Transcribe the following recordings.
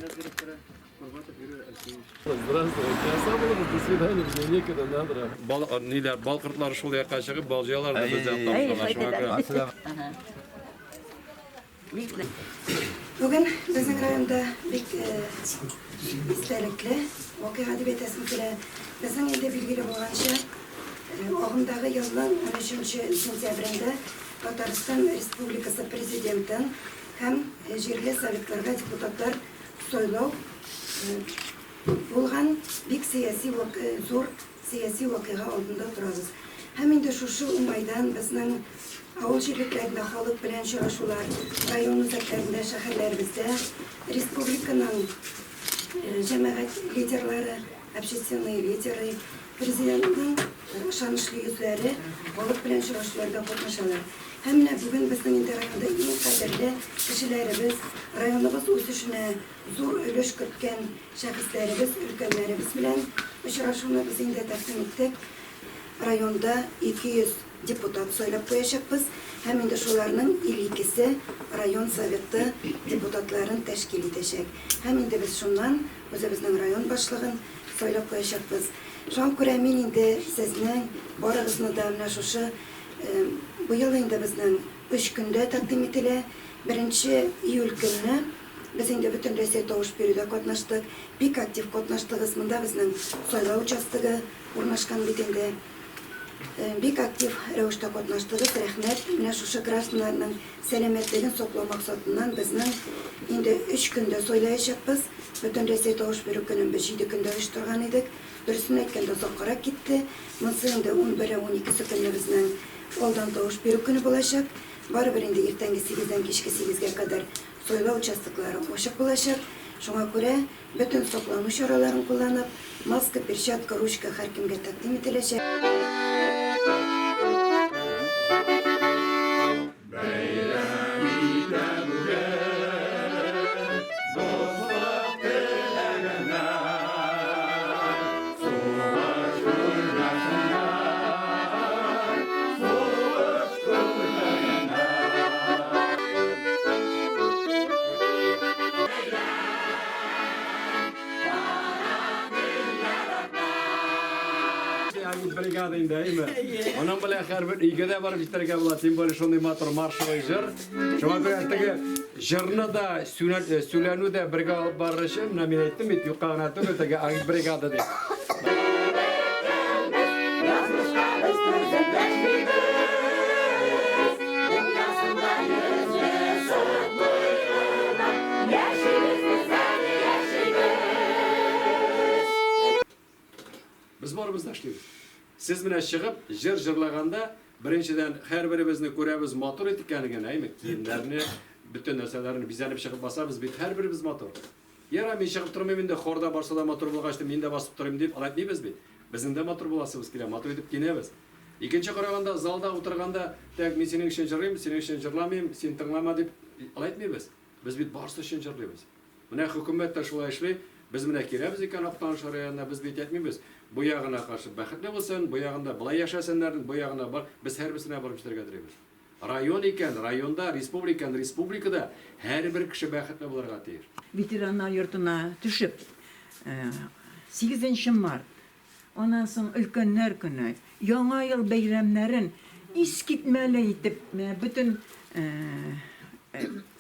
Здравствуйте. Сау булыгыз, до свидания, мне некогда, надо. Бал, ниләр, бал кортлары шул якка чыгып, бал җыялар да бездән тамчылар. Шуңа күрә. Бүген безнең районда бик истәлекле вакыйга дип әйтәсем килә. Безнең инде билгеле булганча, агымдагы елның 13 сентябрендә Татарстан Республикасы Президентын һәм җирле советларга депутатлар сайлау булган бик сәяси зур сәяси вакыйга алдында торабыз. Һәм инде шушы уңайдан безнең авыл җирлекләрендә халык белән очрашулар, район үзәкләрендә, шәһәрләребездә республиканың җәмәгать лидерлары, общественные лидеры, Президентның ышанычлы йөзләре халык белән очрашуларда катнашалар. Һәм менә бүген безнең инде районда иң кадерле кешеләребез, районыбыз үсешенә зур өлеш керткән шәхесләребез, өлкәннәребез белән очрашуны без инде тәкъдим иттек. Районда 200 депутат сайлап куячакбыз һәм инде шуларның 52-се район Советы депутатларын тәшкил итәчәк. Һәм инде без шуннан үзебезнең район башлыгын сайлап куячакбыз. Шуңа күрә мин инде сезнең барыгызны да менә шушы быел инде безнең өч көндә тәкъдим ителә. Беренче июль көнне без инде Бөтенрәсәй тавыш бирүдә катнаштык. Бик актив катнаштыгыз. Монда безнең сайлау участогы урнашкан бит инде. Бик актив рәвештә катнаштыгыз, рәхмәт. Менә шушы гражданнарның сәламәтлеген саклау максатыннан безнең инде өч көндә сайлаячакбыз. Бөтенрәсәй тавыш бирү көнен без җиде көндә оештырган идек. Дөресен әйткәндә, озаккарак китте. Монсы инде унбере, уникесе көнне безнең алдан тавыш бирү көне булачак. Барыбер инде иртәнге сигездән кичке сигезгә кадәр сайлау участоклары ачык булачак. Шуңа күрә Бөтен саклану чараларын кулланып, маска, перчатка, ручка һәркемгә тәкъдим ителәчәк. Бәйрәм итә бүген дуслык теләгәннәр, Сугыш күрмәсеннәр, сугыш күрмәгәннәр. Бригада инде, әйме? Аның белән һәрбер өйгә дә барып җитәргә була, тем более шундый матур маршевый җыр. Шуңа күрә теге җырны да, сүләнү дә бергә алып барыр өчен, менә мин әйттем бит, юкка гына түгел теге агитбригада дип. Без барыбыз да эшлибез. Сез менә чыгып, җыр җырлаганда, беренчедән, һәрберебезне күрәбез матур итеп икәнлеген, әйме, киемнәрне, бөтен нәрсәләрне бизәнеп чыгып басабыз бит, һәрберебез матур. Ярар, мин чыгып тормыйм инде, хорда барса да матур булгач, мин дә басып торыйм дип, алай әйтмибез бит. Безнең дә матур буласыбыз килә, матур итеп киенәбез. Икенче караганда, залда утырганда, тәк, мин синең өчен җырлыйм, синең өчен җырламыйм, син тыңлама дип, алай әйтмибез. Без бит барысы өчен җырлыйбыз. Менә хөкүмәт тә шулай эшли. Без менә киләбез икән Актаныш районына, без бит әйтмибез, бу ягына каршы бәхетле булсын, бу ягында болай яшәсеннәр, бу ягына бар. Без һәрберсенә барып җитәргә телибез. Район икән, районда, республика икән, республикада һәрбер кеше бәхетле булырга тиеш. Ветераннар йортына төшеп, сигезенче март, аннан соң Өлкәннәр көне, Яңа ел бәйрәмнәрен искитмәле итеп, менә бөтен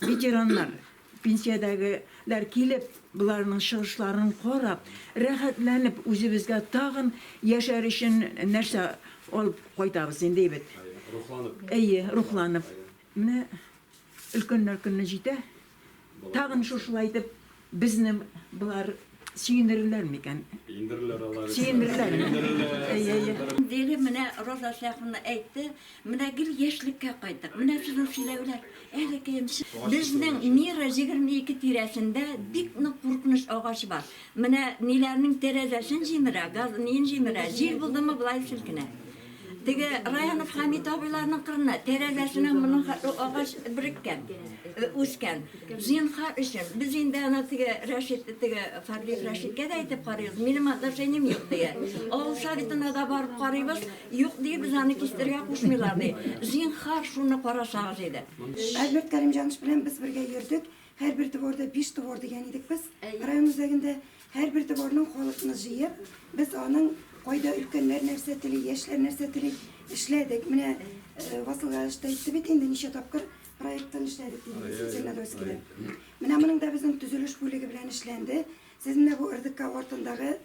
ветераннар, пенсиядәгеләр килеп, боларның чыгышларын карап, рәхәтләнеп, үзебезгә тагын яшәр өчен нәрсә алып кайтабыз инде, бит. Рухланып. Әйе, рухланып. Менә Өлкәннәр көне җитә. Тагын шушылай итеп безне болар сөендерерләр микән? Сөендерерләр алар. Сөендерерләр. Әйе, әйе. Диде, менә Роза Сәховна әйтте, менә гел яшьлеккә кайттык. Менә сезнең сөйләүләр, әлекәем. Безнең Мира 22 тирәсендә бик нык куркыныч агач бар. Менә ниләрнең тәрәзәсен җимерә, газ ниен җимерә, җил булдымы болай селкенә. Теге Раянов Хәмит абыйларның кырына, тәрәзәсенә моның хәтле агач береккән, үскән. Зинһар өчен, без инде аны теге Рәшит, теге Фәрлиев Рәшиткә дә әйтеп карыйбыз, минем отношением юк, дия. Авыл советына да барып карыйбыз, юк, ди, без аны кистерергә кушмыйлар, ди. Зинһар, шуны карасагыз иде. Альберт Кәримҗанович белән без бергә йөрдек. Һәрбер дворда биш двор дигән идек без район үзәгендә. Һәрбер дворның халыкны җыеп, без аның кайда өлкәннәр нәрсә тели, яшьләр нәрсә тели, эшләдек. Менә Васил Галич та әйтте бит инде ничә тапкыр проектын эшләдек диде Зеленодольскида. Менә моның да безнең төзелеш бүлеге белән эшләнде. Сез менә бу РДК артындагы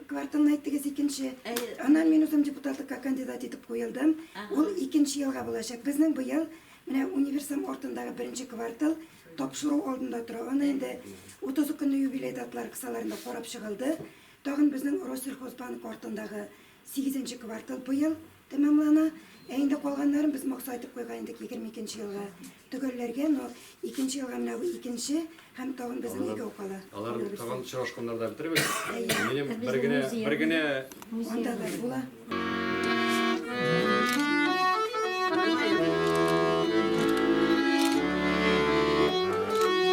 кварталны әйттегез икенче. Аннан мин үзем депутатлыкка кандидат итеп куелдым. Ул икенче елга булачак. Безнең быел менә универсам артындагы беренче квартал тапшыру алдында тора. Аны инде 30 көнне юбилей даталары кысаларында карап чыгылды. Тагын безнең Россельхозбанк артындагы сигезенче квартал быел тәмамлана. Ә инде калганнарын без максат итеп куйган идек 22 елга төгәлләргә, но икенче елга менә бу икенче һәм тагын безнең икәү кала. Алар тагын очрашканнарда бетербез. Минем бер генә бер генә Анда да була.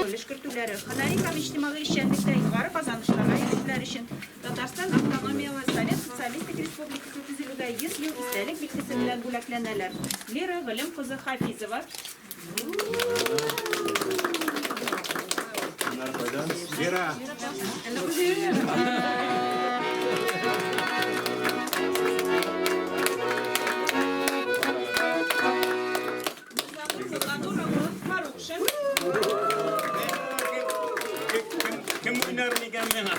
Өлеш кертүләре, һөнәри һәм иҗтимагый эшчәнлектә югары казанышларга ирешүләр өчен Татарстан Автономияле Совет Социалистик Республикасы төзелүгә 100 ел истәлек билгесе белән бүләкләнәләр. Лира Гөлем кызы Хафизова. Лира! Фарукшин. Кем уйнар микән миңа?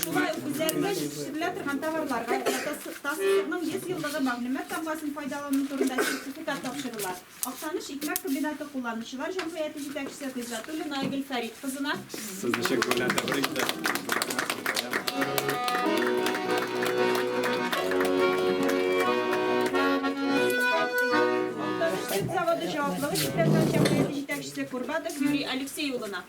Шулай ук үзләрендә җитештерелә торган товарларга ТАССРның 100 еллыгы мәгълүмат тамгасын файдалану турында сертификат тапшырыла. Актаныш икмәк комбинаты кулланучылар җәмгыяте җитәкчесе Гыйззәтуллина Айгөл Фәрит кызына. Сезне чын күңелдән тәбрик итәм. Актаныш сөт заводы җаваплылыгы чикләнгән җәмгыяте җитәкчесе Курбатов Юрий Алексей улына.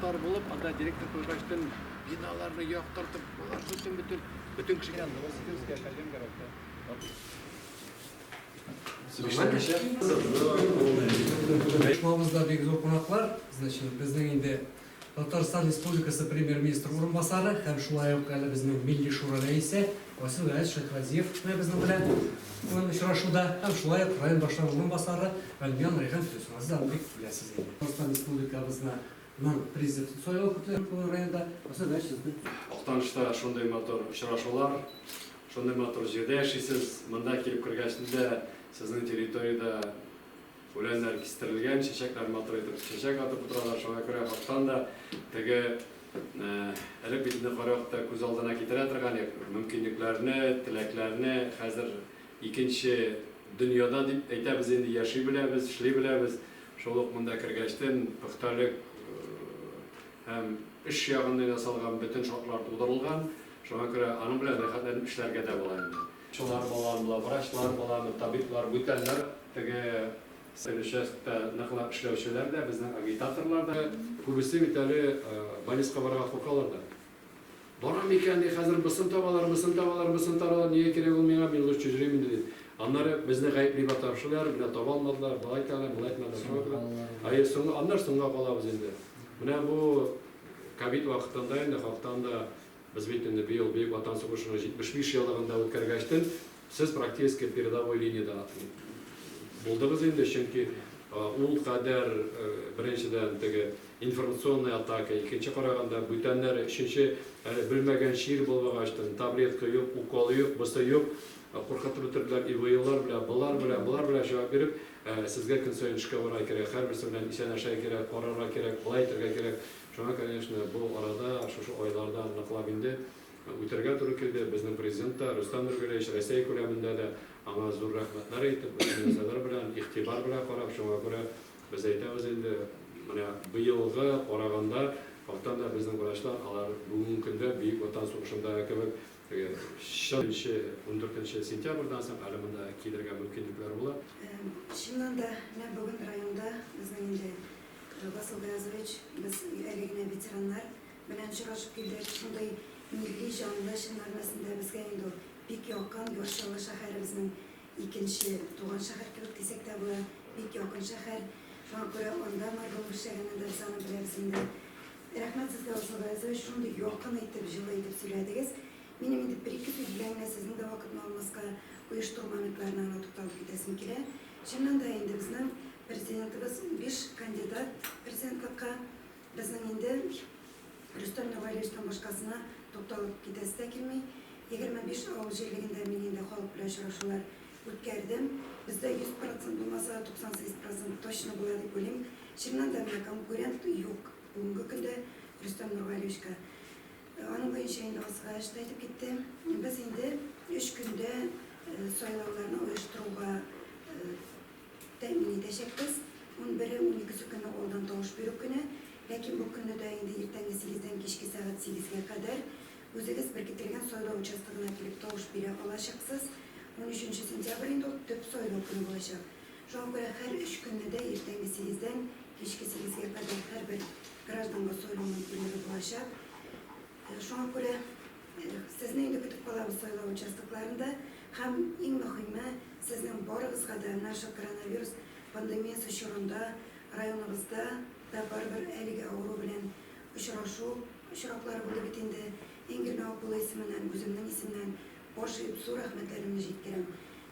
Тар булып, анда директор куйгачтын биналарны яктыртып, болар бөтен бөтен бөтен кешегә Новосибирская академгородта. Оешмабызда бик зур кунаклар, значит, безнең инде Татарстан Республикасы премьер-министры урынбасары һәм шулай ук әле безнең Милли Шура рәисе Васил Гаязович Шәйхразиев менә безнең белән бүген очрашуда һәм шулай ук район башлыгының урынбасары Галимҗан Рәйхан Филүсовна. Сез аны бик беләсез инде. Татарстан Республикабызның президентын сайлау көтелә бүген районда. Васил Гаязович, сезне. Актанышта шундый матур очрашулар, шундый матур җирдә яшисез. Монда килеп кергәч дә сезнең территориядә Үләннәр кистерелгән, чәчәкләр матур итеп чәчәк атып утыралар. Шуңа күрә хактан да теге элек бит инде караватта күз алдына китерә торган идек мөмкинлекләрне, теләкләрне. Хәзер икенче дөньяда дип әйтәбез инде, яши беләбез, эшли беләбез. Шул ук монда кергәчтен пөхтәлек һәм эш ягыннан ясалган бөтен шартлар тудырылган. Шуңа күрә аның белән рәхәтләнеп эшләргә дә була инде. Шулар буламы, врачлар буламы, табиблар, бүтәннәр, теге участокта ныклап эшләүчеләр дә, безнең агитаторлар да. Күбесе бит әле больницага барырга куркалар да. Барам микән, ди, хәзер бысын табалар, мысын табалар, мысын табалар, нигә кирәк ул миңа, мин лучше йөрим инде, ди. Аннары безне гаепли башлыйлар, менә таба алмадылар, болай итәләр, болай итмәделәр. Шуңа күрә, әйе, соңгы, аннары соңга калабыз инде. Менә бу ковид вакытында инде хактан да Без бит инде быел Бөек Ватан сугышының 75 еллыгын да үткәргәчтен, сез практически передовой линиядә булдыгыз инде, чөнки ул кадәр, беренчедән, теге информационный атака, икенче караганда, бүтәннәр, өченче, әле белмәгән чир булмагачтын, таблетка юк, укол юк, бусы юк, куркытып бетерделәр, ИВЛлар белән, болар белән, болар белән җавап биреп, сезгә көн саен эшкә барырга кирәк, һәрберсе белән исәнләшергә кирәк, карарга кирәк, болай итәргә кирәк. Шуңа, конечно, бу арада, шушы айларда ныклап инде үтәргә туры килде. Безнең Президент та, Рөстәм Нургалиевич, Рәсәй күләмендә дә аңа зур рәхмәтләр әйтеп, бөтен нәрсәләр белән, игътибар белән карап, шуңа күрә без әйтәбез инде, менә быелгы караганда, хактан да безнең врачлар, алар бүгенге көндә Бөек Ватан сугышындагы кебек, теге чын нче, ундүртенче сентябрьдән соң әле монда килергә мөмкинлекләр була. Чыннан да, менә бүген районда безнең инде Васил Гаязович, без әле генә ветераннар белән очрашып килдек. Шундый милли җанлы, чын мәгънәсендә безгә инде ул бик якын, Яр Чаллы шәһәре безнең икенче туган шәһәр кебек дисәк тә була, бик якын шәһәр. Шуңа күрә анда мэр булып эшләгәннән дә без аны беләбез инде. Рәхмәт сезгә, Васил Гаязович, шундый якын итеп, җылы итеп сөйләдегез. Минем инде бер-ике сүз белән генә сезнең дә вакытны алмаска, оештыру моментларына гына тукталып китәсем килә. Чыннан да инде безнең Президентыбыз унбиш кандидат президентлыкка. Безнең инде Рөстәм Нургалиевичтан башкасына тукталып китәсе дә килми. 25 авыл җирлегендә мин инде халык белән очрашулар үткәрдем. Бездә 100 процент булмаса да, 98 процент точно була дип уйлыйм. Чыннан да менә конкурент юк бүгенге көндә Рөстәм Нургалиевичка. Аның буенча инде Асыга эш тә әйтеп китте. Без инде өч көндә сайлауларны оештыруга тәэмин итәчәкбез. Унбере, уникесе көне алдан тавыш бирү көне. Ләкин бу көнне дә инде иртәнге сигездән кичке сәгать сигезгә кадәр үзегез беркетелгән сайлау участогына килеп тавыш бирә алачаксыз. Унөченче сентябрь инде ул төп сайлау көне булачак. Шуңа күрә һәр өч көнне дә иртәнге сигездән кичке сигезгә кадәр һәрбер гражданга сайлау мөмкинлеге булачак. Шуңа күрә сезне инде көтеп калабыз сайлау участокларында. Һәм иң мөхиме, сезнең барыгызга да менә шул коронавирус пандемиясе чорында районыбызда да барыбер әлеге авыру белән очрашу очраклары булды бит инде. Энгель Навап улы исеменнән, үземнең исемнән баш иеп зур рәхмәтләремне җиткерәм.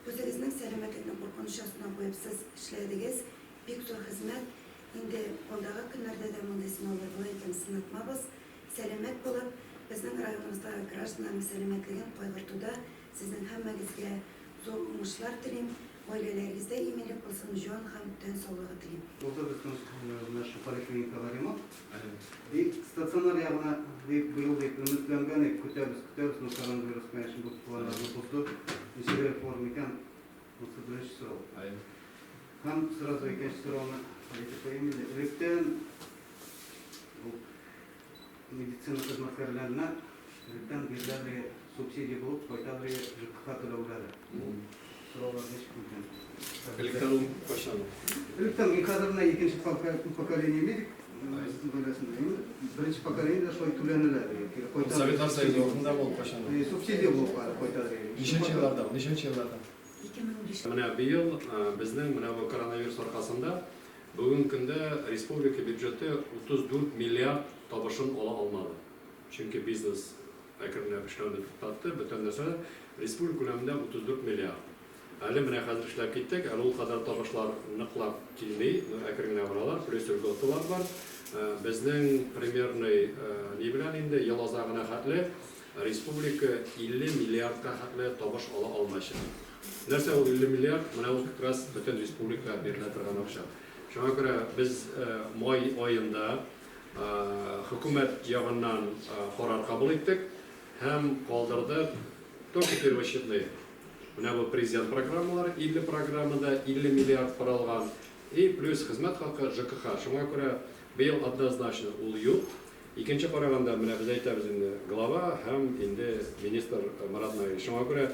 Үзегезнең сәламәтлекне куркыныч астына куеп сез эшләдегез, бик зур хезмәт. Инде алдагы көннәрдә дә мондый сынаулар була икән, сынатмабыз. Сәламәт булып, безнең районыбыздагы гражданнарның сәламәтлеген кайгыртуда сезнең һәммәгезгә зур уңышлар телим. Гаиләләрегездә иминлек булсын, җан һәм тән саулыгы телим. Былтыр безнең менә шул поликлиникада ремонт. И стационар ягына дип быел дип өметләнгән идек, көтәбез, көтәбез, но коронавирус, конечно, бу планнарны бозды. Ничек реформа икән? Бусы беренче сорау. Һәм сразу икенче сорауны әйтеп куйыйм инде. Электән бу медицина хезмәткәрләренә электән бирелә субсидия булып кайта ЖКХ түләүләре. Бу сораулар ничек мөмкин? Электән ул кайчан? Электән мин хәзер менә икенче поколение медик гаиләсендә. Инде беренче поколениедә шулай түләнелә. Ул Советлар Союзы вакытында булып кайчан? Субсидия булып кайта. Ничәнче елларда? Ничәнче елларда? 2005. Менә быел безнең менә бу коронавирус аркасында бүгенге көндә республика бюджеты 34 миллиард табышын ала алмады. Чөнки бизнес әкренләп эшләүне туктатты, бөтен нәрсә республика күләмендә 34 миллиард. Әле менә хәзер эшләп киттек, әле ул кадәр табышлар ныклап килми, әкрен генә баралар, плюс льготалар бар. Безнең примерный ни белән инде ел азагына хәтле республика 50 миллиардка хәтле табыш ала алмаячак. Нәрсә ул 50 миллиард? Менә ул как раз бөтен республикага бирелә торган акча. Шуңа күрә без май аенда хөкүмәт ягыннан карар кабул иттек һәм калдырдык только первочетные. Менә бу президент программалары 50 программада 50 миллиард каралган и плюс хезмәт хакы ЖКХ. Шуңа күрә быел однозначно ул юк. Икенче караганда менә без әйтәбез инде глава һәм инде министр Марат Наилевич. Шуңа күрә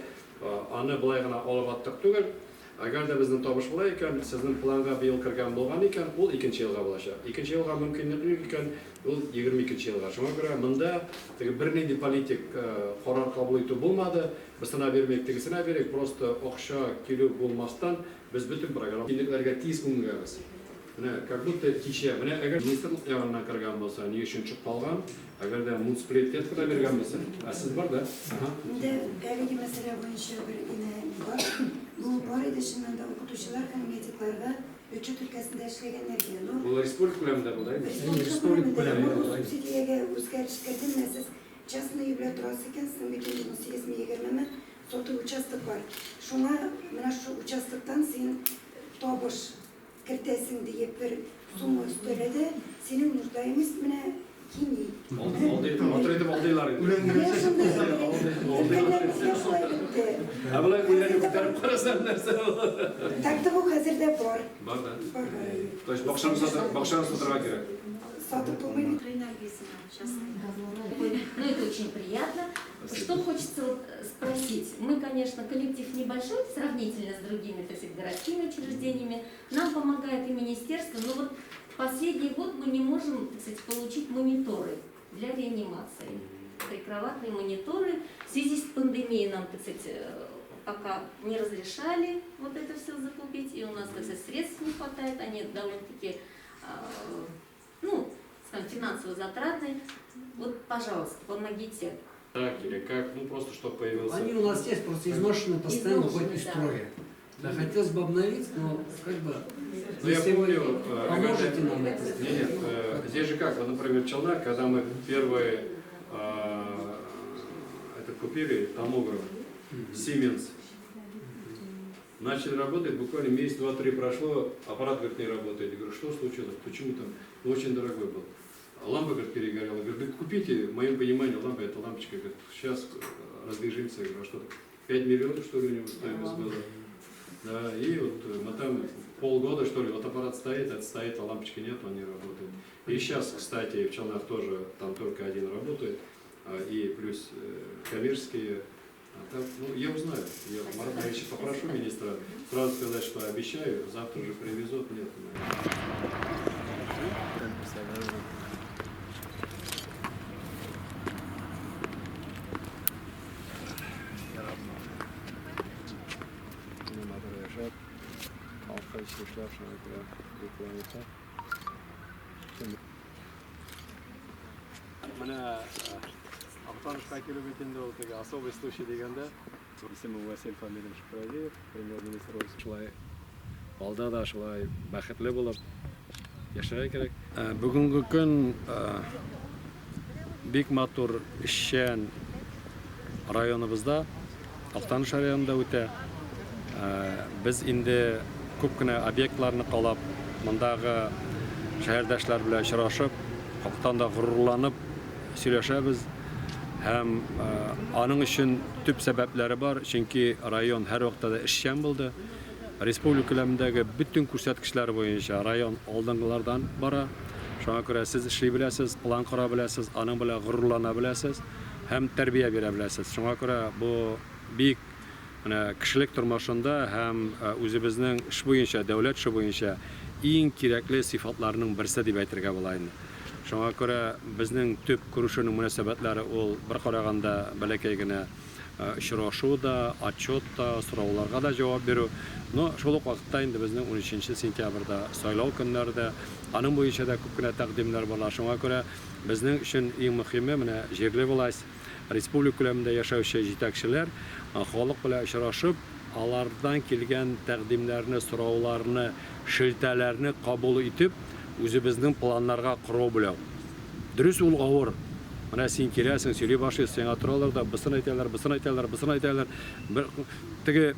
аны болай гына алып аттык түгел. Әгәр дә безнең табыш була икән, сезнең планга быел кергән булган икән, ул икенче елга булачак. Икенче елга мөмкинлек юк икән, ул 22 елга. Шуңа күрә монда теге бернинди политик карар кабул итү булмады. Бусына бирмик, тегесенә бирик, просто акча килү булмастан без бөтен программа мөмкинлекләргә тиз күнегәбез. Менә как будто кичә, менә әгәр министрлык ягыннан кергән булса, ни өчен төшеп калган? Әгәр дә муниципалитет кына биргән булса, ә сез бар да? Ага. Инде әлеге мәсьәлә буенча бер генә бар. Бу бар иде чыннан да укытучылар һәм медикларга бюджет өлкәсендә эшләгәннәргә. Но Ул республика күләмендә булды, әйме? Республика күләмендә бу субсидиягә үзгәреш керде. Менә сез частный өй белән торасыз икән, сезнең бит инде унсигезме, егермеме сотый участок бар. Шуңа менә шушы участоктан син табыш кертәсең диеп бер сумма өстәлә дә, синең нуждаемость менә кими. Алдый, матур итеп алдыйлар инде. Менә шундый өлкәннәребезгә шулай бетте. Ә болай үләнне күтәреп карасаң нәрсә була? Так та бу хәзер дә бар. Бар да. Бар, бар. То есть бакчаны сатырга кирәк. Сатып булмый бит. Ну, это очень приятно. Что хочется вот спросить. Мы, конечно, коллектив небольшой, сравнительно с другими, так сказать, городскими учреждениями. Нам помогает и министерство, но вот последний год мы не можем, так сказать, получить мониторы для реанимации. Прикроватные мониторы. В связи с пандемией нам, так сказать, пока не разрешали вот это все закупить, и у нас, так сказать, средств не хватает, они довольно-таки, ну, скажем, финансово затратные. Вот, пожалуйста, помогите. Так или как, ну просто чтобы появился. Они у нас есть, просто изношены, постоянно выходят из Изношены, да. строя. Да, хотелось бы обновить, но как бы, Ну, я если вы помню, поможете нам это сделать. Нет, нет, здесь же как, вот, например, Челнах, когда мы первые этот купили, томограф Siemens, начали работать, буквально месяц, два, три прошло, аппарат, говорит, не работает. Я говорю, что случилось, почему там, ну, очень дорогой был. Лампа, говорит, перегорела. Я говорю, да купите, в моем понимании, лампа, это лампочка. Говорит, сейчас разбежимся. Я говорю, а что так? 5 миллионов, что ли, у него стоимость была? Да, и вот мы там полгода, что ли, вот аппарат стоит, это стоит, а лампочки нет, он не работает. И сейчас, кстати, в Челнах тоже там только один работает, и плюс коммерческие. А так, ну, я узнаю, я Марата Борисовича попрошу министра сразу сказать, что обещаю, завтра же привезут, нет. Менә Актанышка килү бит инде ул теге особый случай дигәндә. Исемем Василь, фамилиям Шәйхразиев, премьер-министр шулай алда да шулай бәхетле булып яшәргә кирәк. Бүгенге көн бик матур, эшчән районыбызда, Актаныш районында үтә. Без инде күп кенә объектларны калап, мондагы шәһәрдәшләр белән очрашып, хактан да горурланып сөйләшәбез. Һәм аның өчен төп сәбәпләре бар, чөнки район һәр вакытта да эшчән булды. Республика күләмендәге бөтен күрсәткечләр буенча район алдынгылардан бара. Шуңа күрә сез эшли беләсез, план кора беләсез, аның белән горурлана беләсез һәм тәрбия бирә беләсез. Шуңа күрә бу бик менә кешелек тормышында һәм үзебезнең эш буенча, дәүләт эше буенча иң кирәкле сыйфатларның берсе дип әйтергә була инде. Шуңа күрә безнең төп күрешүнең мөнәсәбәтләре ул бер караганда бәләкәй генә очрашу да, отчет та, сорауларга да җавап бирү. Но шул ук вакытта инде безнең 13 сентябрьдә сайлау көннәре дә, аның буенча да күп кенә тәкъдимнәр була. Шуңа күрә безнең өчен иң мөһиме менә җирле власть, республика күләмендә яшәүче җитәкчеләр халык белән очрашып, алардан килгән тәкъдимнәрне, сорауларны, шелтәләрне кабул итеп, үзебезнең планнарга кору белән. Дөрес ул авыр. Менә син киләсең, сөйли башлыйсың, сиңа торалар да, бысын әйтәләр, бысын әйтәләр, бысын әйтәләр. Бер теге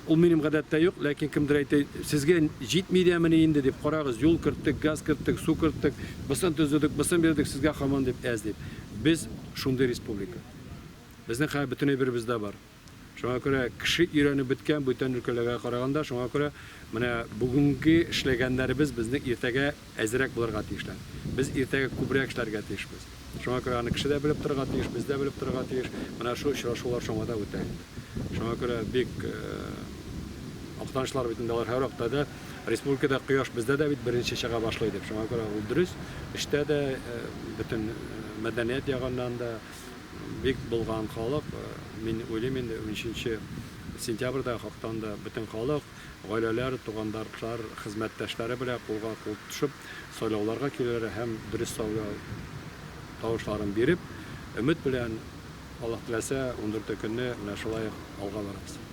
ул минем гадәттә юк, ләкин кемдер әйтә, сезгә җитми дәмени инде дип, карагыз, юл керттек, газ керттек, су керттек, бысын төзедек, бысын бирдек сезгә һаман дип әз дип. Без шундый республика. Безнең хәзер бөтен әйберебез дә бар. Шуңа күрә кеше өйрәнеп беткән бүтән өлкәләргә караганда, шуңа күрә менә бүгенге эшләгәннәребез безнең иртәгә әзрәк булырга тиешләр. Без иртәгә күбрәк эшләргә тиешбез. Шуңа күрә аны кеше дә белеп торырга тиеш, без дә белеп торырга тиеш. Менә шу очрашулар шуңа да үтә инде. Шуңа күрә бик Актанышлар бит инде алар һәр вакытта да республикада кояш бездә дә бит беренче чыга башлый дип. Шуңа күрә ул дөрес. Эштә дә бөтен мәдәният ягыннан да бик булган халык. Мин уйлыйм инде 13 сентябрьдә хактан да бөтен халык, гаиләләр, туганнар, хезмәттәшләре белән кулга кул тотышып сайлауларга киләләр һәм дөрес сайлау тавышларын биреп, өмет белән Аллаһ теләсә 14 көнне менә шулай алга барабыз.